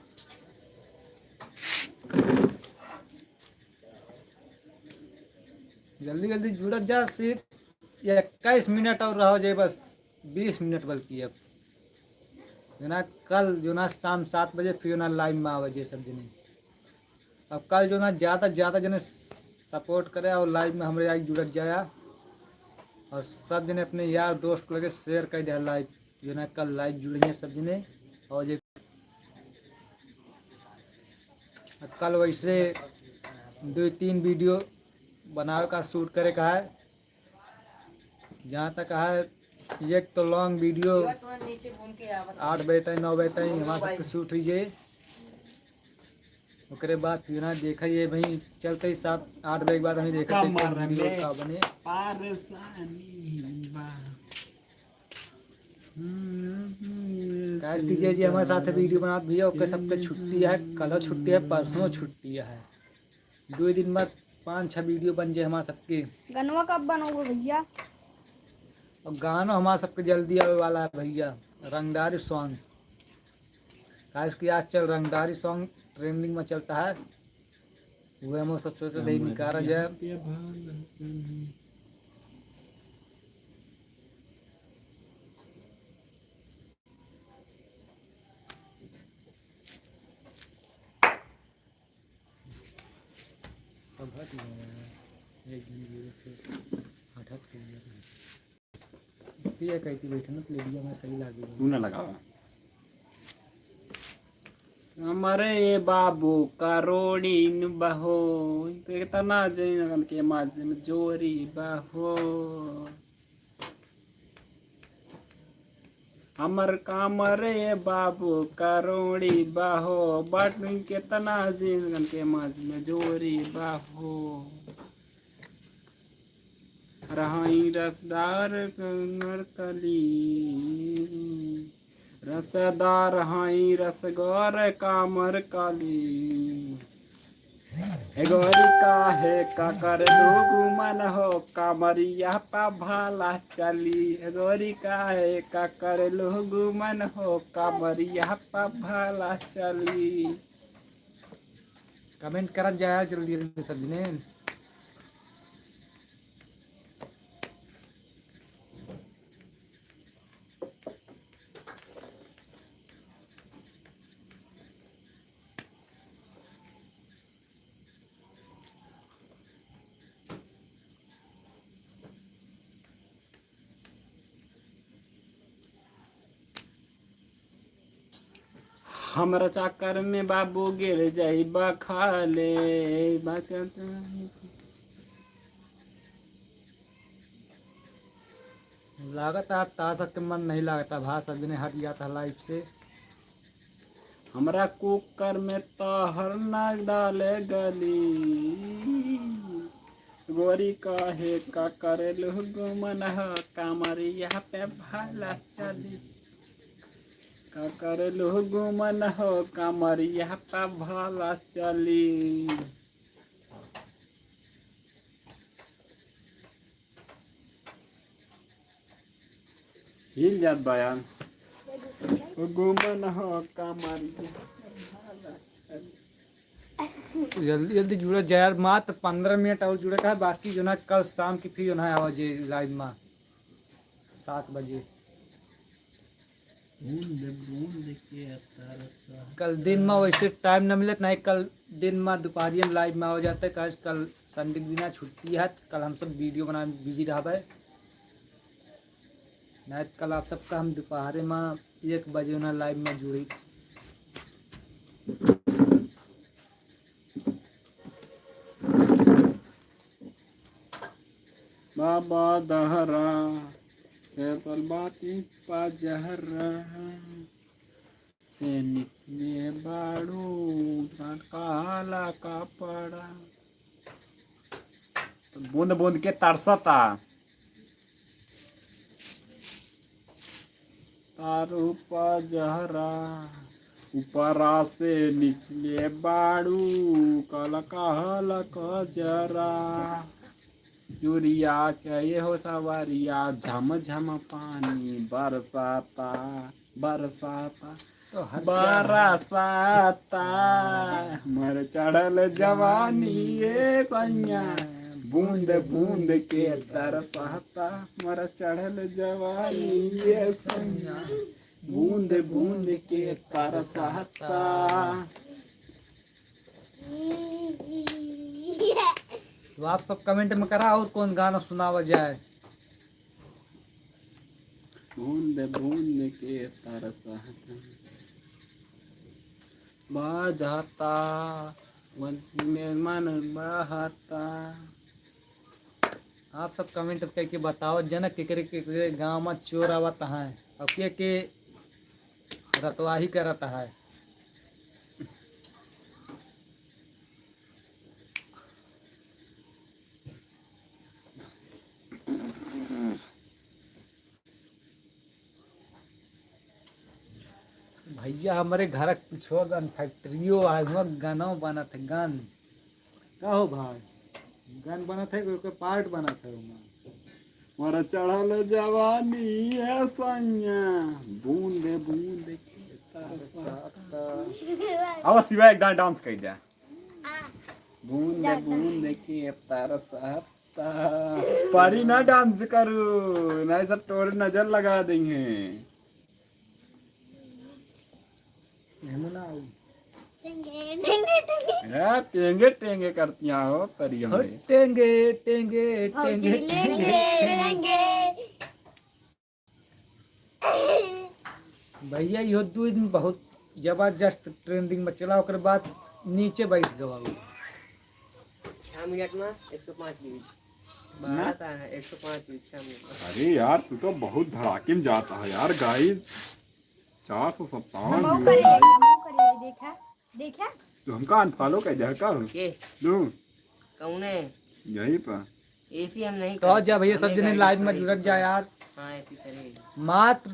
जल्दी, जल्दी जुड़त जा, सिर्फ इक्कीस मिनट और रहो जे, बस बीस मिनट बल्कि अब। जो ना कल जो ना शाम सात बजे फिर जो ना live में आवे जे सब जने। अब कल जो ना ज्यादा ज्यादा जने support करे और live में हमरे आके जुड़त जाया। और सब जने अपने यार दोस्त को लगे share कर दे live, जो ना कल live जुड़े हैं सब जने। और जे कल वैसे दो तीन video बनावे का, shoot करे का है। जहाँ तक है, एक तो long video आठ बजे ताईं, नौ बजे ताईं हमार सबके shoot हुई जाए। ओकरे बाद फिर ना देखा ये भाई चलते ही सात आठ बजे के बाद हमें देखा कमर video में का बने। परेशानी बा। काहे कि जे जे हमारे साथ video बनात भैया, ओके सबके छुट्टी है, कल छुट्टी है, परसों छुट्टी है। दो दिन बाद पाँच छह video बन जाए हमारे सबके। गनवा कब बनोगे भैया? और गाना हमारे सबके जल्दी आवे वाला है भैया, रंगदारी song। काहे कि आजकल रंगदारी song trending में चलता है, वह हम सब सोचे थे निकाला जाए। सब हट गया। एक दिन जीरो से हट हट के गया। पिया कहती बैठे ना, तो ले लिया, मैं सही लागे। तू ना लगावा। हमरे बाबू करोड़ीन बहो, इतना जैनगन के मज में जोरी बहो। हमर कामरे बाबू करोड़ी बहो, बट केतना जिनगन के मज में जोरी बहो। रहाई रसदार कमर कली, रसदार हाई रसगोर कामर कली। ए गोरी काहे का करेलू गुमन हो, कमरिया पा भाला चली। ए गोरी काहे का करेलू गुमन हो, कमरिया पा भाला चली। Comment करत जाया जल्दी जल्दी सब जने। हमरा चक्कर में बाबू गिर जाइबा खाले। लागत है तार सबके मन नहीं लागता भा, सब जने हट जाता live से। हमरा कुकर में तहर ना डाले गली। गोरी काहे का करेलू गुमन हो, कमरिया पे भाला चली। का करेलू गुमन हो, कमरिया पे भाला चली। हिल जात बा यार। ओ गुमन हो कमरिया। जल्दी जल्दी जुड़ा जा यार, मात्र पन्द्रह मिनट और जुड़े का है, बाकी जो ना कल शाम की फिर जो ना आवाज live में सात बजे। बूंद बूंद के तरसा। कल दिन में वैसे time न मिलत, नहीं कल दिन में दोपहरिया में live में हो जाते, काहे कल Sunday के दिना छुट्टी है, कल हम सब video बनाए में busy रहबे। नहीं तो कल आप सबका हम दोपहरे में एक बजे ना live में जुड़ी। बाबा दहरा से तलबाती पा जहरा से निकले बाड़ू काला कपड़ा। बूंद बूंद के तरसता। तारू पा जहरा ऊपरा से निचले बाड़ू काला कहला कजरा। चुरिया के ये हो सवरिया झम झम पानी बरसाता, बरसाता। तो हर क्या है? बरसाता। हमर चढ़ल जवानी ये सैया बूंद बूंद के तरसता। हमर चढ़ल जवानी ये सैया बूंद बूंद के तरसहता। तो आप सब comment में करा और कौन गाना सुनावा जाए। बूंद बूंद के तरसहता। बाजहता मन में मन बहता। आप सब comment करके बताओ जना केकरे केकरे गाँव में चोर आवत हैं और के के रतवाही करत है। भैया हमरे घर के पिछुआ गन फैक्ट्रियो है, हुआ गनो बनत है, गन। का हो भाई, गन बनत है, कोई part बनत है ओमा? मोर चढ़ल जवानी है सैया, बूंद बूंद के तरसता। अब शिवा एक dance कर दे। बूंद बूंद के तरसता। परी ना dance करू, नहीं सब तोरे नजर लगा देंगे। यमुना आई। टेंगे, टेंगे, टेंगे। यार, टेंगे, टेंगे करती हैं हो, परी हो, हमरे। टेंगे, टेंगे, भौजी टेंगे, लेंगे, टेंगे। लेंगे। भैया, इहो दू दिन बहुत जबरदस्त trending में चला, ओकर बाद नीचे बैठ गवा उ। छह मिनट में एक सौ पाँच views। बात है, एक सौ पाँच views, छह मिनट में। अरे यार, तू तो बहुत धड़ाके में जाता है यार, guys। चार सौ सत्तावन हमहू views करिए, है। हमहू करिए, देखा, देखा। तू हमका unfollow कर दे, का हो? के? तू? कौने? यहीं पर। ऐसी हम नहीं तो करते। जा भैया, हम सब एक जने आईडी live में जुड़त जा यार। हाँ, ऐसी करें। मात्र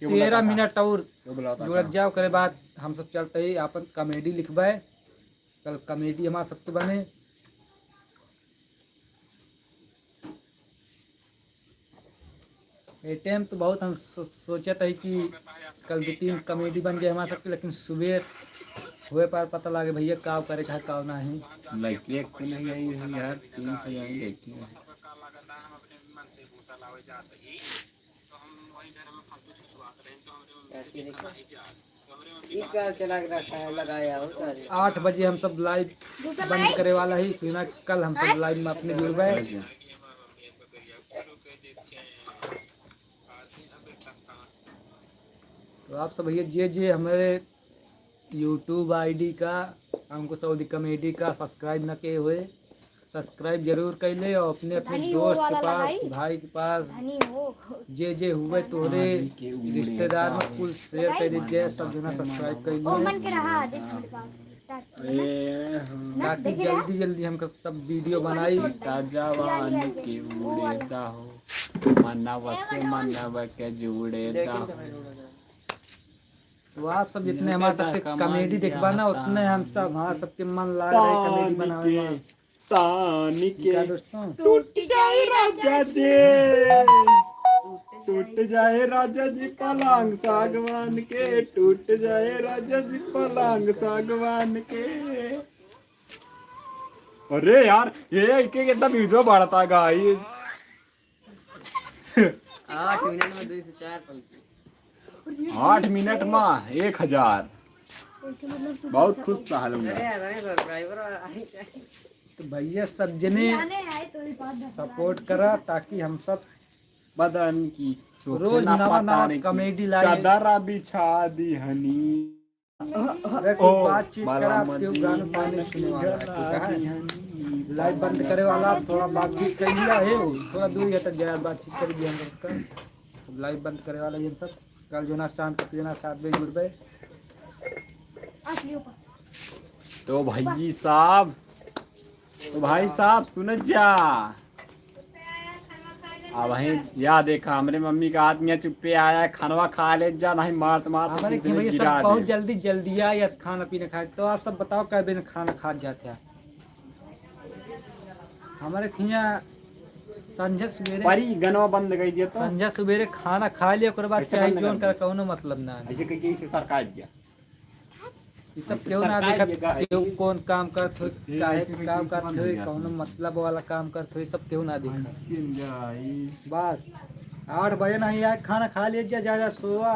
तेरह मिनट और जुड़त जाओ, ओकरे बाद हम सब चलते ही आपन comedy लिखबे। कल comedy हमार सबके बने। ए time तो बहुत हम सो-, सोचत है कि कल दो तीन comedy बन जाए हमार सबके, लेकिन सुबह हुए पर पता लागे भैया का करे का, का नहीं। लड़की एक को नहीं आई है यार, तीन से आई लड़की है। ई का चला के रखा है, लगाया हो सारे। आठ बजे हम सब live बंद करे वाला ही, फिर ना कल हम सब live में अपने जुड़बे। तो आप सब भैया जे जे हमारे YouTube ID का अंकुश अवधी comedy का subscribe न किए हुए, subscribe जरूर कर ले और अपने अपने धनी हो दोस्त के वाला पास, लगाई। भाई के पास, धनी हो। जे जे हुए तोरे रिश्तेदार में कुल share कर दीजिए, सब जना subscribe कर ओ लीजिए। मन के रहा, देख मेरे पास। ए, हाँ। ना, ताकि देखे ना? जल्दी जल्दी हम सब video बनाई। छोटा जवान के उड़े दा हो, मनवा से मनवा के जुड़े दा हो। तो आप सब जितने हमारे सबके comedy देखबा ना, उतने हम सब, हाँ, सबके मन लाग रहे comedy बनावे में। तानी के दोस्तों? टूट जाए राजा जी, टूट जाए राजा जी पलंग सागवान के, टूट जाए राजा जी पलंग सागवान के। अरे यार, ये इनके कितना views बढ़ता guys। आठ मिनट में दो सौ चार पहुंचे। आठ मिनट में एक हजार। बहुत खुश था लोग। अरे यार, अरे subscriber आ ही जाए। तो भैया सब जने support करा ताकि हम सब बदन की रोज नवा नवा comedy लाई। चादरा बिछा दी हनी। अरे, कुछ बातचीत करा, आप केहू गाना पाने सुने वाला है, ठीक है? Live बंद करे वाला, थोड़ा बातचीत कर लिया है, थोड़ा दूर हट जाए, बातचीत कर दिया हम लोग का। Live बंद करे वाला ये सब, कल जो ना शाम तक जो ना सात बजे जुड़बे। तो भाई साहब, तो भाई साहब, सुन जा। अब वहीं या देखा, हमरे मम्मी का हाथ में चुप्पे आया है, खानवा खा ले जा, नहीं मारत मारत हमरे खिया भैया सब बहुत जल्दी जल्दी आए या खाना पीना खाए। तो आप सब बताओ, कै बेर खाना खा जाते हैं? हमरे खिया संझा सुबेरे परी गनवा बंद कर दिया तो। संझा सुबेरे खाना खा लिया, ओकर बाद चाहे जोन कर, कौनो मतलब ना है। ऐसे कह के इसे सरकार दिया। ये सब केहू ना देखत, केहू कौन काम करत होई, काहे काम करत होई, कौनो मतलब वाला काम करत होई, सब केहू ना देखत। बस आठ बजे नहीं आए, खाना खा लीजिए, जा, जा सोआ।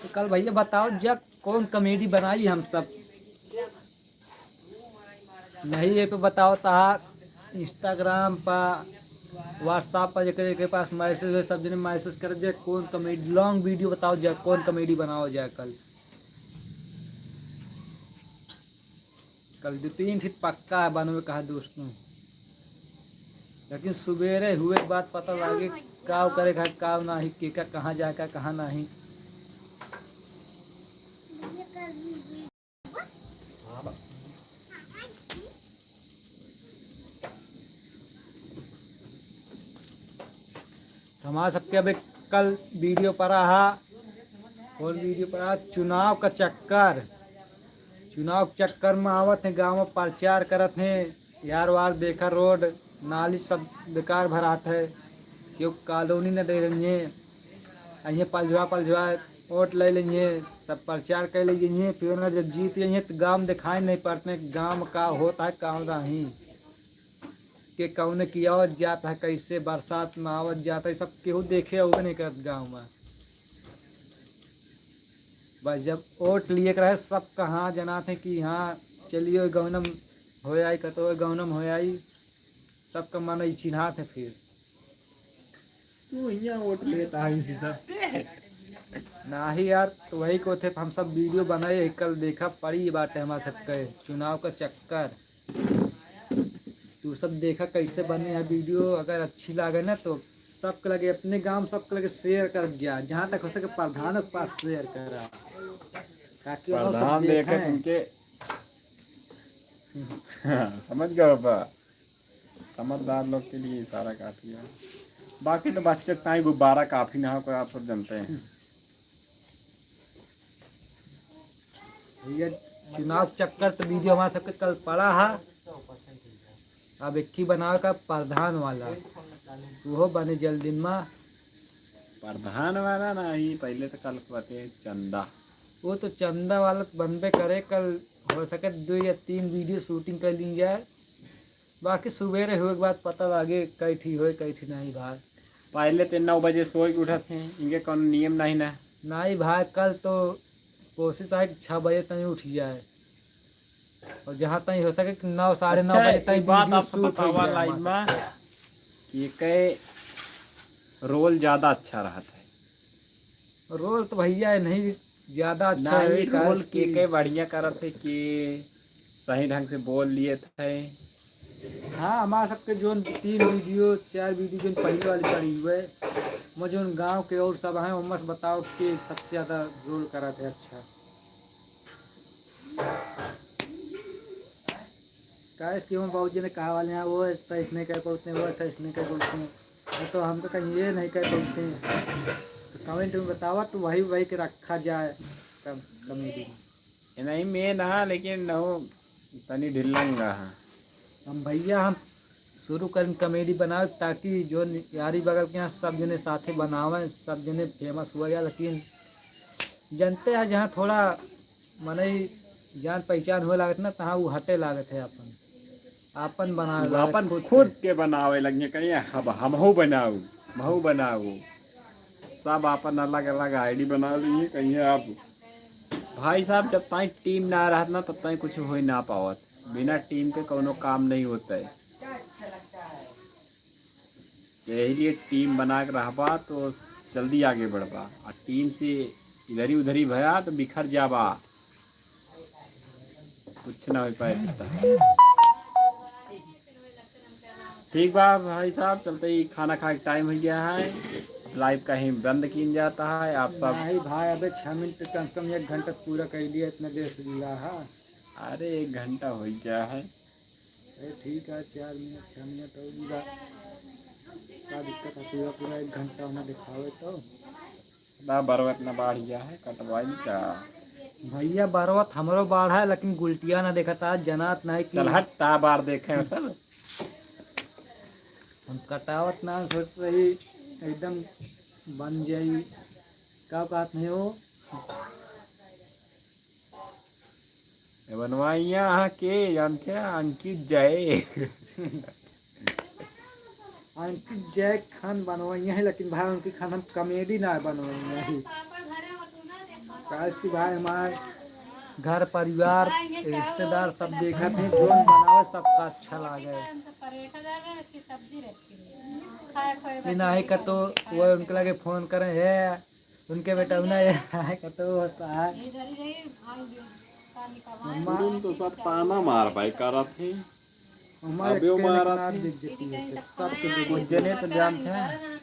कल भैया बताओ जा कौन कॉमेडी बनाई हम सब। नहीं, ये पे बताओ ता Instagram पर, WhatsApp पर, जेकरे, जेकरे पास मैसेज है, सब जने मैसेज कर जे कौन कॉमेडी, लॉन्ग वीडियो बताओ जा कौन कॉमेडी बनाओ जा कल। कल दो तीन ठे पक्का है बनवे कहा दोस्तों, लेकिन सुबेरे हुए के बाद पता लागे काव करे का, काव नाही, के का कहाँ जाए का, कहाँ नाही। हमार सबके अब एक कल वीडियो पड़ा हा, कौन वीडियो पड़ा? चुनाव का चक्कर। चुनाव के चक्कर में आवत हैं गाँव में, प्रचार करत हैं। यार वार देखा, रोड नाली सब बेकार भरात है, क्यों कॉलोनी न दे रही है। अइहें पलझवा पलझवा वोट ले लेंगे, सब प्रचार कर लीजिए। फिर ना जब जीत गई है तो गाँव दिखाई नहीं पड़ते, गाँव में का होता है, का नहीं, के कौन की आवत जात है, कैसे बरसात में आवत जात है, सब केहू देखे हुए नहीं करत गाँव में। बस जब वोट लिए के रहे, सब कहाँ जनात है कि हाँ चलियो गौनम हो आई, कतो गौनम हो आई, सबका मन ई चिन्हात है। फिर तू यहाँ वोट लेता है इसी सबसे। नाही यार, तो वही को थे हम सब वीडियो बनाए, कल देखा पड़ी बाटे हमारे सबके चुनाव का चक्कर। तू सब देखा कैसे बने है वीडियो, अगर अच्छी लागे ना तो सबके लगे, अपने गांव सबके लगे शेयर कर जा, जहाँ तक हो सके प्रधान के पास शेयर करा, ताकि वो सब प्रधान देखे देखे। तुमके समझ गए बाबा, समझदार लोग के लिए इशारा काफी है। बाकी तो बच्चे ताई गुब्बारा काफी ना हो, कोई आप सब जानते हैं। भैया, चुनाव चक्कर तो वीडियो हमारा सबके कल पड़ा है। अब एक ही बनावे का प्रधान वाला, वो बने जल्दी में। प्रधान वाला नहीं, पहले तो कल के बात है, चंदा। वो तो चंदा वाला तो बनबे करे, कल हो सके दो या तीन वीडियो शूटिंग कर ली जाए, बाकी सुबेरे हुए के बाद पता लागे कई ठी होए, कई ठी नहीं भाई। पहले तो नौ बजे सोए के उठत हैं, इनके कौन नियम नहीं ना। नहीं भाई, कल तो कोशिश है कि छः बजे तक उठ जाए, और जहाँ तक हो सके कि नौ, साढ़े नौ अच्छा, बजे तक एक बात वीडियो आप शूट हो बतावा जाए लाइन हमारे में सबके। कि के रोल ज़्यादा अच्छा रहत है। रोल तो भैया है नहीं ज़्यादा अच्छा नहीं, है, काहे रोल के कि के बढ़िया करत है कि सही ढंग से बोल लिए थे। हाँ, हमारा सबके जोन तीन वीडियो, चार वीडियो जोन पहले वाली पड़ी हुए, मैं जोन गांव के और सब हैं, उनमें से बताओ कि सबसे ज़्यादा रोल करा थे अच्छा। काहे कि हम बहुत जने कहा वाले हैं, वो सही से नहीं कर पाते हैं, वो सही से नहीं कर पाते हैं, वो तो हमको कहीं ये नहीं कर पाते हैं। तो कमेंट में बतावा, तो वही, वही के रखा जाए कम-, कॉमेडी में। ये नहीं मेन हा, लेकिन नहु तनी ढिल्लंगा हा। हम भैया, हम शुरू करें कॉमेडी बनावे, ताकि जो यारी बगल के यहाँ सब जने साथे बनावें, सब जने फेमस हुआ जाए। लेकिन जानते हैं, जहाँ थोड़ा मनई जान पहचान होए लागत ना, तहाँ उ हटे लागत है, अपन, अपन बनावे वो लागत अपन खुद खुद के। के बनावे लगिए, कहिए हम, हमहू बनाऊ, महू बनाऊ। सब अपन अलग अलग आईडी बना लिए, कहिए आप। भाई साहब, जब ताई टीम ना रहत ना, तब ताई कुछ हो ही ना पावत। बिना टीम के कौनो काम नहीं होता है। यही लिए टीम बना के रहबा तो जल्दी आगे बढ़बा, और टीम से इधर ही उधर ही भया तो बिखर जाबा, कुछ ना हो पाए सकता। ठीक बा भाई साहब, चलते ही खाना खाए के टाइम हो गया है, लाइव कहीं बंद किया जाता है। आप सब नहीं भाई, अबे छः मिनट कम से कम एक घंटा पूरा कर लिया, इतना देर से जुड़ा है। अरे एक घंटा हो गया है। अरे ठीक है, चार मिनट, छः मिनट और जुड़ा, का दिक्कत है? पूरा, पूरा एक घंटा हमें दिखावे तो। ना बरवा इतना बाढ़ गया है, कटवाई का? भैया, बरवा त हमरो बाढ़ है, लेकिन गुलटिया ना देखता, जनात नहीं कि चल हट, ता बार देखे हैं सब। हम कटावत ना सोच रही, एकदम बन जाई। का बात नहीं हो? ए बनवाइया अहाँ के जानते हैं, अंकित जय। अंकित जय खान बनवाइया है, लेकिन भाई उनकी खान हम कॉमेडी ना बनवाइया है। काहे कि भाई हमार घर परिवार, रिश्तेदार सब देखत हैं, जौन बनावे सबका अच्छा लागे। ये नाही का तो वो उनके लगे फोन करे है, उनके बेटा उन्हें ये आहे का तो होता है। मम्मा शुरू में तो सब ताना मार भाई करत हैं। हमारे अबे वो कहने के मारा बाद थी। बेइज्जती होती है, सबके कुछ बेइज्जती जने तो होती है। जानते हैं।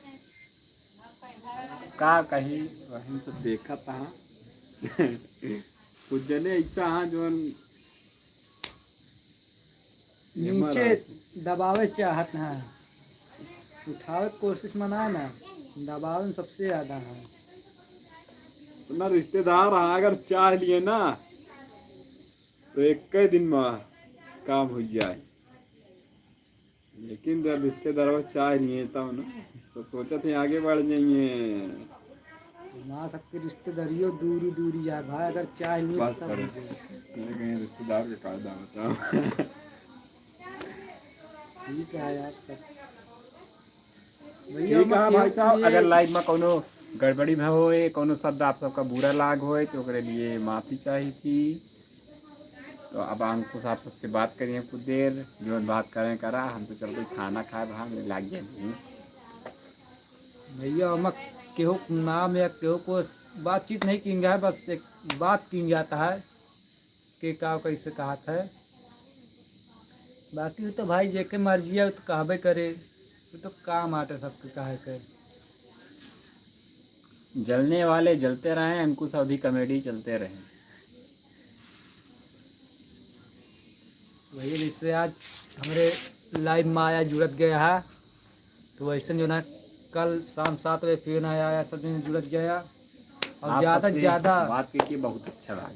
का कही, वही सब देखा था। कुछ जने ऐसा हाँ जो नीचे दबावे चाहत हैं, उठावे के कोशिश मनाए ना, दबावे में सबसे ज्यादा है। अपना रिश्तेदार हाँ अगर चाह लिए ना, तो एक ही दिन में काम हो जाए। लेकिन जब रिश्तेदार चाह लिए तब ना, तो सोचत हैं आगे बढ़ जाइए। ना, सबके रिश्तेदारियों दूरी दूरी जाए भाई, अगर चाह लिए बस तब करो। हो जाए। मैंने कहीं रिश्तेदार के कायदा बताओ। ठीक है यार, सब भैया, ठीक है भाई साहब, अगर live में कौनो गड़बड़ी में होए, कौनो शब्द आप सबका बुरा लाग होए, तो ओकरे लिए माफी चाही थी। तो अब अंकुश आप सबसे बात करिए कुछ देर, जो बात करें करा, हम तो चल गए खाना खाए, भाग लाग गए नहीं। भैया, हम केहू नाम या केहू को बातचीत नहीं किंगा है, बस एक बात किंगा था है। के का कैसे कहत है। बाकी तो भाई जेके मर्जी है, वो तो कहबे करे, वो तो काम आटे सबके कहे के। जलने वाले जलते रहें, अंकुश अवधी comedy चलते रहें। भैया, जैसे आज हमरे live में आया, जुड़त गया है, तो वैसे जो ना कल शाम सात बजे फिर ना आया, सब जने जुड़त जाया। और आप ज्यादा से सबसे ज्यादा बात करके बहुत अच्छा लगा।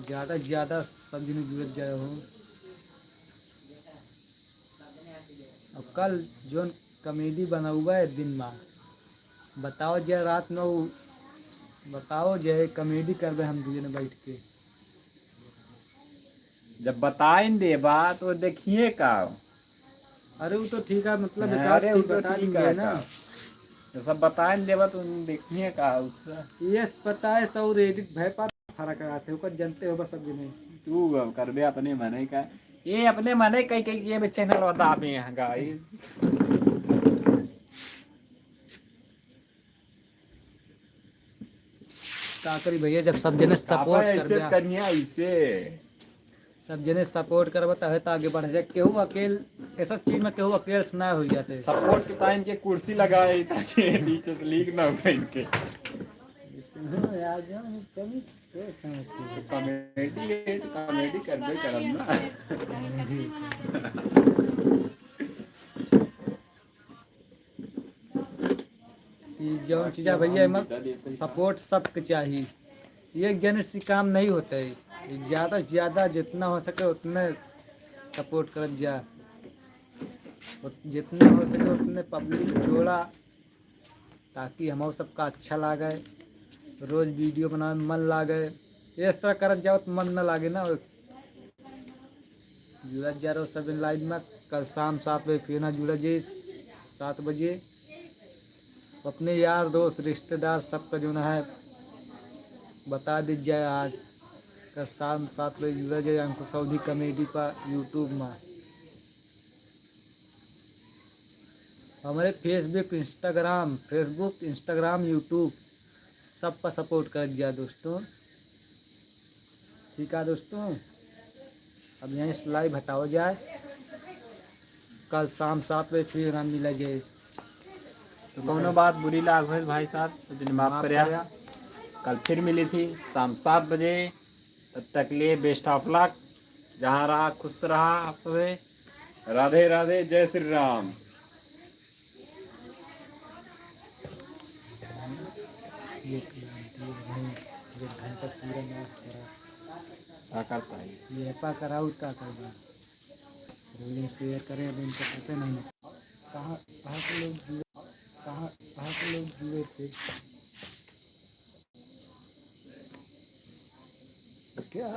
ज्यादा से ज्यादा सब जने जुड़त जाए हो। अब कल जोन comedy बनौबा है दिन में, बताओ जे रात में वो, बताओ जे comedy करबे हम दू जने बैठ के। जब बताइन देबा तो देखिए का। अरे वो तो ठीक है, मतलब हाँ, एक आध अरे वो चीज तो बता ठीक देंगे है ना। का। तो सब बताइन देबा तो देखिए का उसका। ये पता है तो और edit भय पा फर्क रहते हो, ओकर जनते हो बस सब जने। तू अब करबे अपने मने का, ये अपने मने कई कई ये channel बता दे यहाँ guys। का करी भैया, जब सब जने support करबे, करिया इसे। सब जने support करबे तबे तो आगे बढ़ जाए। केहू अकेल, ऐसा चीज में केहू अकेल से ना हो जाते। Support के time के कुर्सी लगाए ताकि नीचे से leak ना हो इनके। इतना यार जान कभी सोच समझ के। Comedy है तो comedy करबे करब ना। ई जौन चीज है भैया, एमा support सबके चाही। एक जने से काम नहीं होता है, ज्यादा से ज्यादा जितना हो सके उतने support करत जा, उत-, जितना हो सके उतने public जोड़ा, ताकि हमरो सबका अच्छा लागे, रोज video बनावे में मन लागे। इस तरह करत जाओ तो मन न लागे ना। जुड़त जा रहो सब live में, कल शाम सात बजे फिर ना जुड़ा जाइए, सात बजे। अपने यार दोस्त रिश्तेदार सबका जो ना है बता दीजिए आज, कल शाम सात बजे जुड़ा जाइए अंकुश अवधी comedy पर YouTube में। हमरे Facebook, Instagram, Facebook, Instagram, YouTube सब पर support कर दिया दोस्तों। ठीक है दोस्तों, अब यहीं से live हटाओ जाए, कल शाम सात बजे फिर हम मिला जाए। तो कौनो बात बुरी लाग होए भाई साहब, सब जने माफ माफ करिया। करिया। कल फिर मिली थी शाम सात बजे, तब तक लिए best of luck। जहाँ रहा खुश रहा आप सभी। राधे राधे, जय श्री राम। एक, एक घंटा पूरा नाश करा। का करता है? ये ऐपा कराओ, का करबा? Rolling share करें, अब इनका पता नहीं। कहाँ, कहाँ के लोग जुड़े, कहाँ, कहाँ के लोग जुड़े थे? क्या?